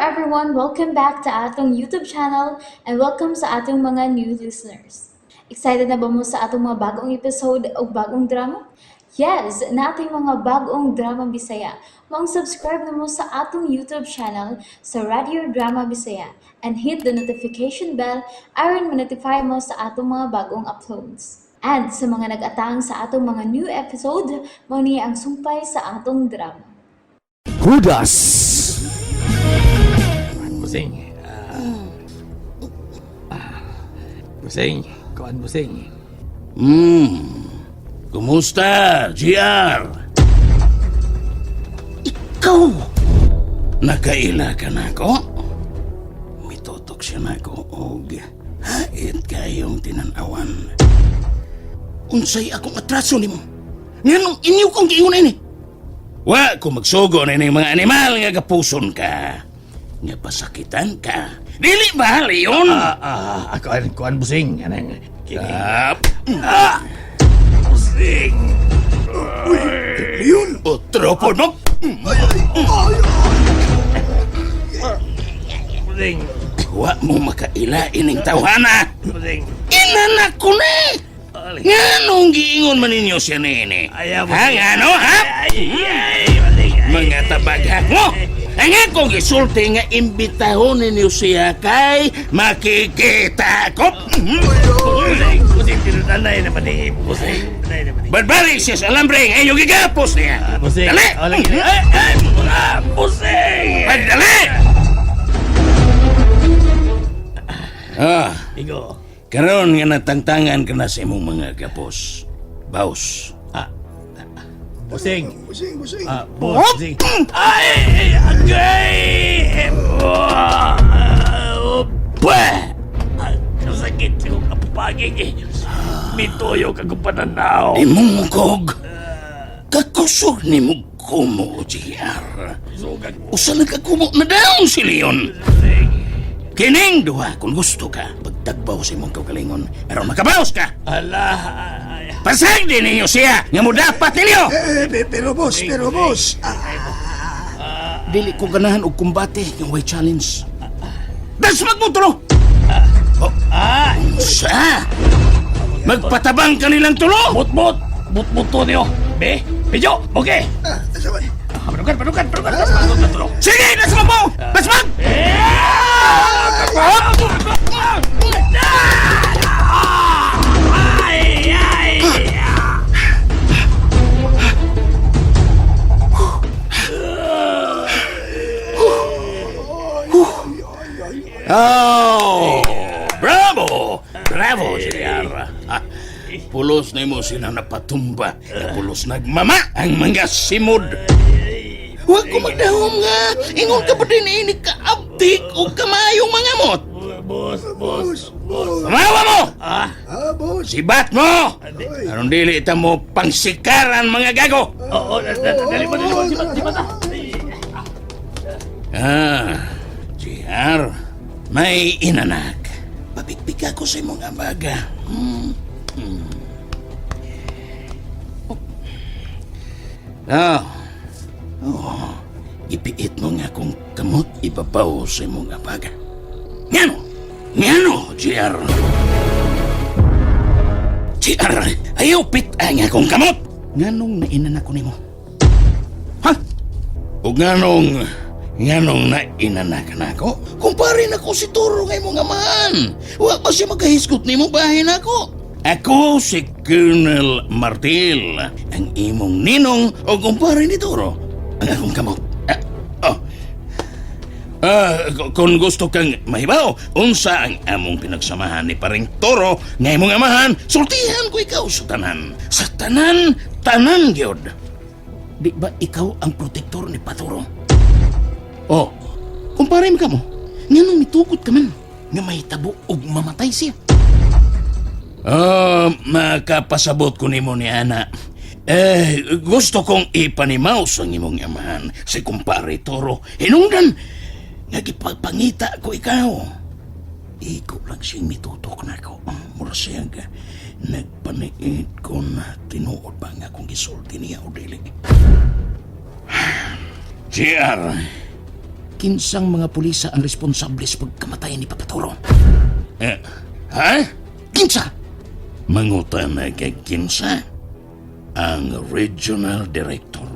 Everyone! Welcome back to atong YouTube channel and welcome sa atong mga new listeners. Excited na ba mo sa atong mga bagong episode o bagong drama? Yes, naa tay mga bagong drama Bisaya. Maong subscribe na mo sa atong YouTube channel sa Radio Drama Bisaya and hit the notification bell aron ma-notify mo sa atong mga bagong uploads. And sa mga nag-atang sa atong mga new episode, mao ni ang sumpay sa atong drama. Hudas. Busing. Busing. Kuan, busing. Kumusta, GR? Ikaw! Nakaila ka na ako? Mitutok siya na ako og hait kayong tinanawan. Unsay akong atraso nimo? Nganong inyo kong giingon ini? Wa ko magsugo na ining mga animal nga gapuson ka. Nga pasakitan ka. Dili ba, Leon? Ah, ako ay kuan, busing. Anang kini. Ah, Busing. Leon! Otro po, no? Busing. Wa mo makaila ining tawhana. Busing. Inanak ko na eh. Nganong giingon man ninyo siya nini? Ayaw mo. Ha, ngano, ha? Ay, ay, busing. Ay. Mga tabaghak mo! Ang akong gisulti nga imbitahon ninyo siya kay makikita ko. Busing, busing, tinutanay naman eh. Busing, tanay naman eh. Barbari siya sa alambre, ngayon gigapos niya. Busing. Dali! Oh, lagi. Ay, ay, ah, busing. Pagdali! Ah, Igo. Karon nga natangtangan ka na sa imong mga gapos. Baus. Busing. Busing, busing. Ah, busing. Ay, agay! Ah, Pwah! Ang sakit yung kapapaging eh. Mituyo ka kong pananaw. Imungkog. Kakusog ni mo kumo, GR. Sugag mo. Usa na kakumo na daw si Leon. Busing. Kining duha, kung gusto ka, pagtagbaw sa imong kaugalingon, aron makabaos ka. Ala, ay, Pasag din ninyo siya, nga mo dapat ninyo. Eh, pero boss, pero boss. Ah, Dili ko ganahan og kumbate nga way challenge. Dasmag mo tulo! Oh, ah, Sa? Magpatabang ka nilang tulo! Mut-mut! Mut-mut to niyo. Be, medyo, okay. Ah, sabay. Panukan, panukan, panukan. Dasmag mo tulo. Sige, dasmag mo! Dasmag! Ay, ay! Oh! Bravo! Bravo, JR! Ah, pulos na mo sila napatumba. Pulos nagmama ang mga simod. Huwag ko magdahom nga. Ingon ka pa din ini kaabtik o kamayong mga mot. Boss, boss, boss. Tumawa mo! Ah, Ah, boss. Sibat mo! Aron dili ita mo pangsikaran, mga gago. Oo, dali mo, dali mo, sibat, sibat ah. Ah, JR, may inanak. Pabigpig ako sa imong abaga. Ah, oh, ipiit mo nga kung kamot ibabaw sa imong abaga. Ngano? Ngano, JR? JR, ayaw pit ang akong kamot! Nganong nainanak ko nimo? Ha? O nganong nainanak na ako? Kumpare na ko si Toro nga imong amahan. Wa pa siya makahisgot nimo bahin ako. Ako si Colonel Martil, ang imong ninong o kumpare ni Toro. Ang akong kamot. Ah, oh. Ah, kung gusto kang mahibaw, unsa ang among pinagsamahan ni paring Toro nga imong amahan, sultihan ko ikaw sa tanan. Sa tanan, tanan gyud. Di ba ikaw ang protektor ni Paturo? Oh, kumpare mo ka mo. Nganong mitugot ka man nga mahitabo og mamatay siya? Ah, makapasabot ko nimo ni ana. Eh, gusto kong ipanimaw sa imong amahan si kumpare Toro. Hinungdan, nga gipagpangita ko ikaw. Iko lang siyang mitutok na ako. Mura siya nga nagpaniid ko na tinuod ba nga akong gisulti niya o dili. JR, Kinsang mga pulisa ang responsable sa pagkamatay ni Papa Toro? Eh, ha? Kinsa? Mangutan na kay kinsa? Ang regional director,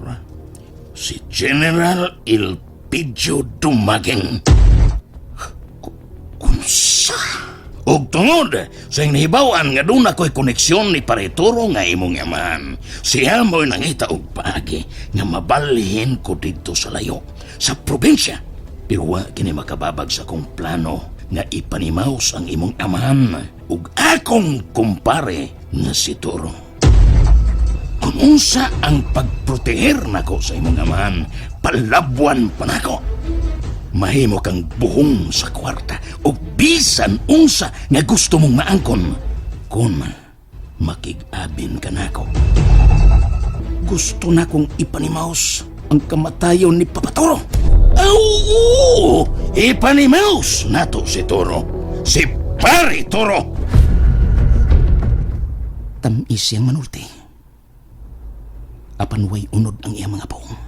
si General Elpidio Dumaging. Unsa? Og tungod sa iyang nahibaw-an nga duna ko'y koneksyon ni Paretoro nga imong amahan, siya mo'y nangita og paagi nga mabalhin ko didto sa layo, sa probinsya. Pero wa kini makababag sa akong plano nga ipanimaws ang imong amahan ug akong kumpare nga si Toro. Kung unsa ang pagproteher nako sa imong amahan, palabuan pa nako. Mahimo kang buhong sa kwarta o bisan unsa nga gusto mong maangkon. Kun makig-abin ka nako. Gusto na kong ipanimaws ang kamatayon ni Papa Toro. Oo! Ipanimaws nato si Toro. Si Pare Toro! Tamis siyang manulti. Apan way unod ang iyang mga buong.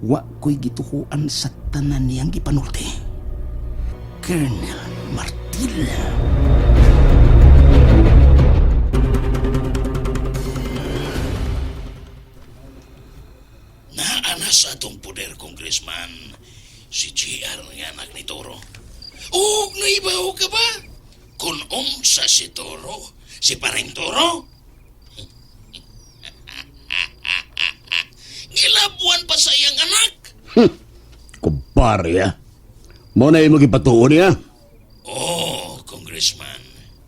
Wa ko'y gituhuan sa tanan niyang gipanulti. Colonel Martil. Naa na sa atong poder, Congressman, si GR nga anak ni Toro. Oh, naibaw ka ba? Kung unsa si Toro, si pareng Toro? Gilabuan pa sa iyang anak. Kumpare, ah. Mo na imo gipatuon niya. Oh, Congressman.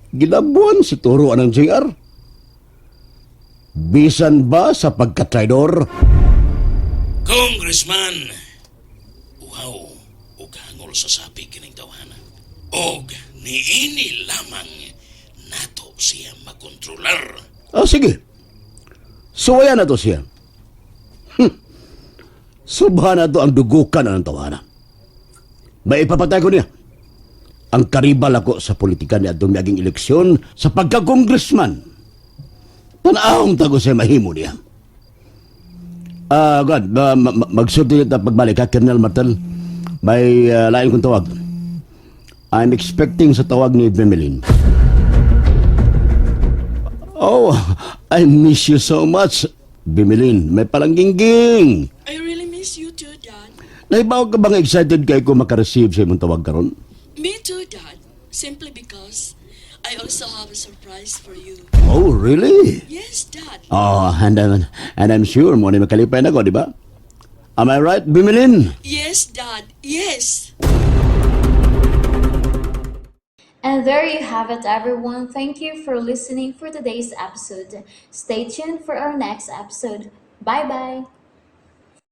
Gilabuan si Toro anang JR. Bisan ba sa pagkatraidor? Congressman! Uhaw, ug hangol sa sapi kining tawhana. Og niini lamang nato siya makontrolar. Ah, sige. Suwayan na to siya. Subhan na to ang dugukan ang tawana. May ipapatay ko niya. Ang karibal ako sa politika ni atong miaging eleksyon sa pagka-congressman. Tanahong tago siya mahimo niya. Ah, God, magsulti na pagbalik ha, Colonel Martel. May lain kong tawag. I'm expecting sa tawag ni Bemelin. Oh, I miss you so much. Bimilin, may palanggingging. I really miss you too, Dad. Naibaw ka bang excited kay ko makareceive sa imong tawag karon? Me too, Dad. Simply because I also have a surprise for you. Oh, really? Yes, Dad. Oh, and I'm sure mo ni makalipay na ko, di ba? Am I right, Bimilin? Yes, Dad. Yes. And there you have it, everyone. Thank you for listening for today's episode. Stay tuned for our next episode. Bye bye.